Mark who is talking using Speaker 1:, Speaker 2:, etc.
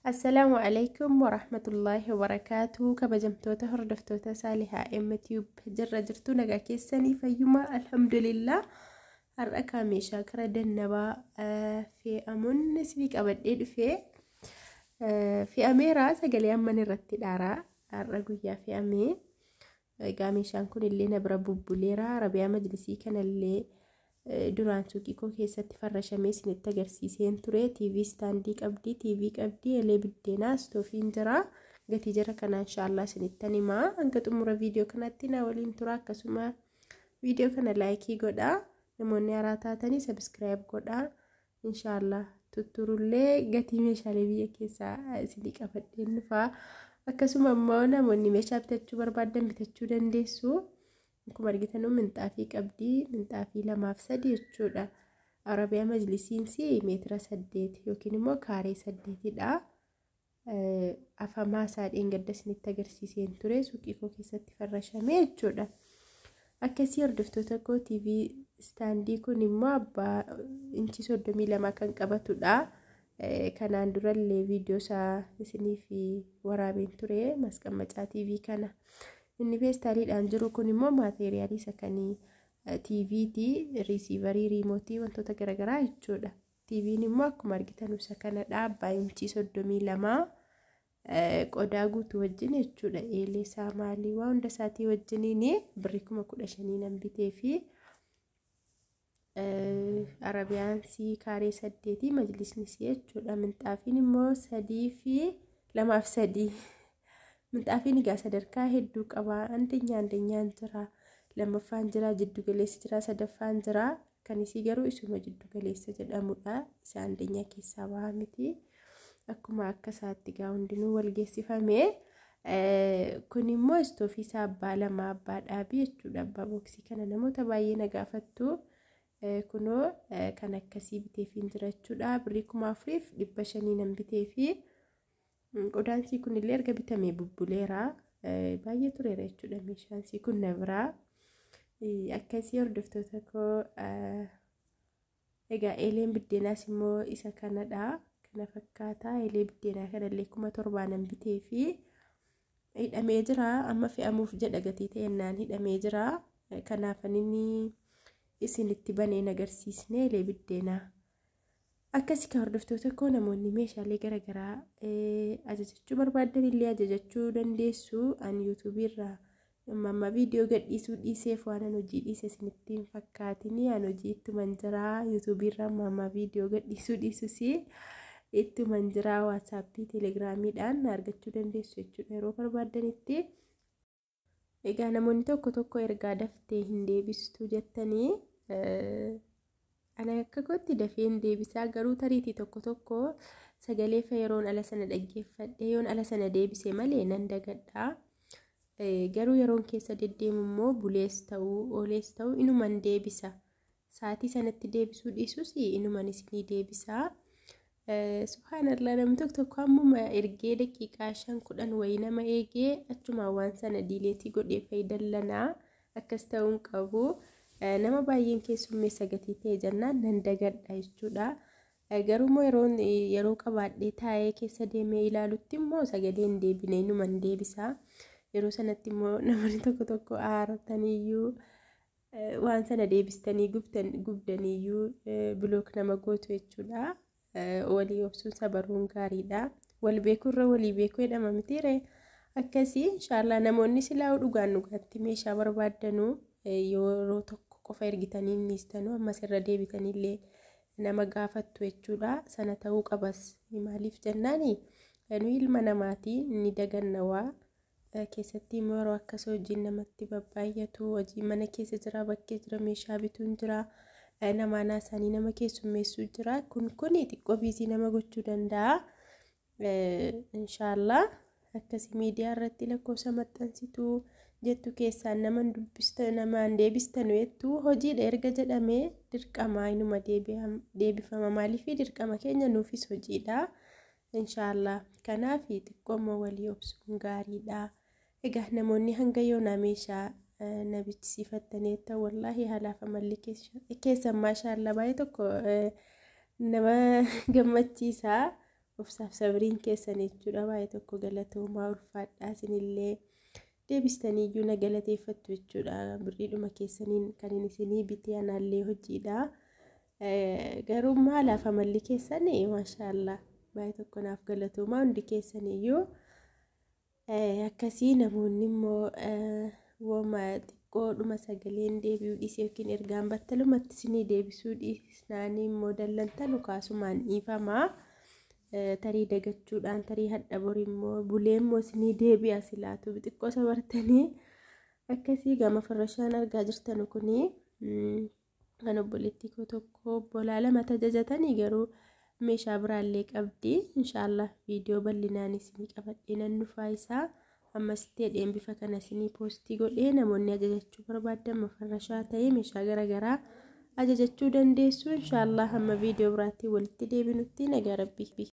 Speaker 1: Assalaamu alaikum warahmatullaahi wabarakaatu. Kabajamtoota hordoftoota Saalihaa MTube, jirra jirtu? Nagaa keessanii? Fayyuma, alhamdulillah. Har'a kaa meeshaa kara dannabaa fe'amuun isinii qabadhee dhufee fe'ameera. Sagalee amman irratti dhaaraa har'a guyyaa fe'amee. Egaa meeshaan kun illee na bira bubbuleera. Arabiyaa majlisii kanallee duraan suuqii koo keessatti farrashamee isinitti agarsiiseen ture. TV stand qabdi, TV qabdi, eelee biddeenaa, istoofiin jira. Gatii jara kanaa inshaallah isinittan himaa. Hanga xumura viidiyoo kanatti na waliin tura. Akkasuma viidiyoo kana like godhaa. Namoonni haaraa taatanii subscribe godhaa. Inshaallah tutturullee gatii meeshaalee biyya keessaa isinii qabadheen dhufaa. Akkasuma immoo namoonni meeshaa bitachuu barbaadan bitachuu dandeessu. Akkuma argitanuu minxaafii qabdi. Minxaafii lamaaf sadi jechuudha. Arabiyaa majlisiinsi meetira 8 yookiin immoo kaaree 8dha. Afamaa isaa dheengadda isinitti agarsiiseen ture, suuqii koo keessatti farrashamee jechuudha. Akkasii hordoftoota koo, TV stand kun immoo abbaa inchii 32 kan qabatudha. Kanaan durallee viidiyoo isaa isiniif waraabeen ture, masqammacaa TV kana. Inni feestaaliidhaan jiru kun immoo maateeriyaalii isa kan TVti, receiver, remote, wantoota garaagaraa jechuudha. TV'n immoo akkuma argitan isa kanadha. Abbaa inchii 32 qodaa guutuu wajjin jechuudha. Eelee isaa maalii waa hunda isaatii wajjiniin birrii 15,000 nan bitee fi arabiyaansii kaaree 8, majlisnis jechuudha. Minxaafiin immoo sadii fi lamaaf sadii. Minxaafiin egaa sadarkaa hedduu qaba. Andeenya andeenyaan jira, lammaffaan jira, jiddu galeessi jira, sadaffaan jira. Kan isii garuu isuma jiddu galeessa jedhamudha. Isa andeenyaa keessaa bahaa miti. Akkuma akka isaatti egaa hundinuu wal geessifame. Kun immoo istoofii isaa abbaa lama, abbaa dhaabii jechuudha. Abbaa booksii kana namoota baay'ee na gaafattu. Kunoo kan akkasii biteefiin jira jechuudha. Birrii 4,500 nan biteefi. Qodaansii kunillee erga bitamee bubbuleera. Baay'ee tureera jechuudha meeshaansii kun na biraa. Akkasii hordoftoota koo, egaa eeleen biddeenaas immoo isa kanadha. Kana fakkaata. Eelee biddeenaa kanallee 7,000 nan bitee fi hidhamee jira. Amma fe'amuuf jedha, gatii ta'ennaan hidhamee jira. Kanaaf inni isinitti baneen agarsiisne eelee biddeenaa. Akkasii kan hordoftoota koo, namoonni meeshaalee garaagaraa ajajachuu barbaadan illee ajajachuu dandeessu. Ani yuutuubii irraa amma viidiyoo gadhiisuu dhiiseef waan an hojii dhiise isinitti hin fakkaatini. An hojii ittuman jira. Yuutuubii irraa amma viidiyoo gadhiisuu dhiisus ittuman jira. Waatsaappii, telegiraamiidhaan argachuu dandeessu jechuudha yeroo barbaadanitti. Egaa namoonni tokko tokko ergaa daftee hin deebistu jettanii, ana akka kootti dafee hin deebisaa, garuu tariitii tokko tokko sagalee yeroon ala sana dhaggeeffadhe yoon ala sana deebise malee nan dagadhaa. Garuu yeroon keessa deddeemu immoo bulees ta'uu oolees ta'uu inuman deebisa. Sa'aatii sanatti deebisuu dhiisus inuman isinii deebisaa. Subhaanallah, namni tokko tokko ammuma ergee daqiiqaa 5 10 wayii nama eegee achumaan waan sana delete godhee fayyadallanaa. Akkas ta'uu hin qabu. Nama baay'een keessummeessa gatii ta'e jennaan nan dagadha jechuudha. Garuu immoo yeroo qabaadhee taa'ee keessa deemee ilaalutti immoo sagalee hin deebine inuman deebisaa. Yeroo sanatti immoo namoonni tokko tokko aarataniyyuu waan sana deebistanii gubdaniyyuu block nama gootu jechuudha. Walii obsuun sabaruun gaariidha. Wal beekuurra walii beekuu jedhama mitiire? Akkasii inshaallah, namoonni silaa dhugaan dhugaatti meeshaa barbaaddanuu yeroo tokko qofa ergitanii niistanuu ammas irra deebitaniillee nama gaafattu jechuudha. Sana ta'uu qabas. Maaliif jennaani, nu ilma namaati, ni dagannawaa. Keessatti immoo yeroo akkas hojiin namatti babbaay'atu, hojii mana keessa jira, bakkee jira, meeshaa bituun jira, namaa naasaanii nama keessummeessuu jira. Kun xiqqoo busy nama gochuu danda'a. Inshaallah akkasii miidiyaa irratti lakkoofsa maxxansituu jettu keessaan nama dubbista namaan deebistanu jettu, hojiidha erga jedhamee dirqama inuma deebifama. Maaliif, dirqama keenya, nuufis hojiidha. Inshaallah kanaaf xiqqoommoo walii obsuun gaariidha. Egaa namoonni hanga yoonaa meeshaa na bichisiifattanietta, wallaahi haalaaf amalli keessan maashaallaa baay'ee tokko nama gammachiisa. Obsaaf sabriin keessan jechuudha. Baay'ee tokko galatoomaa, ulfaadhaa. Isinillee deebistanii iyyuu na galateeffattu jechuudha. Birriidhuma keessaniin kan inni isinii bitee anaallee hojiidha. Garuu maalaaf amalli keessan maashaallah, baay'ee tokko naaf galatoomaa hundi keessaniyyuu. Akkasii namoonni immoo wooma xiqqoodhuma sagaleen deebi'uu dhiisee yookiin ergaan battalumatti isinii deebisuu dhiisnaanii immoo dallantanu kaasumaan dhiifamaa. Tarii dagachuudhaan, tarii hadha bor immoo bulee immoo isinii deebi'a, silaatu xiqqoo sabartanii. Akkasii gama farrashaan argaa jirtanu kuni kan obboleettii koo tokko, obbolaa lama tajajatanii, garuu meeshaa biraallee qabdi. Inshaallah viidiyoo bal'inaan isinii qabadhee nan dhufaa. Isaa ammas ta'een bifa kana isinii poostii godhee, namoonni ajajachuu barbaadan mafarrashaa ta'ee meeshaa garaagaraa ajajachuu dandeessu. Inshaallah hamma viidiyoo biraatti walitti deebinutti nagaa rabbii.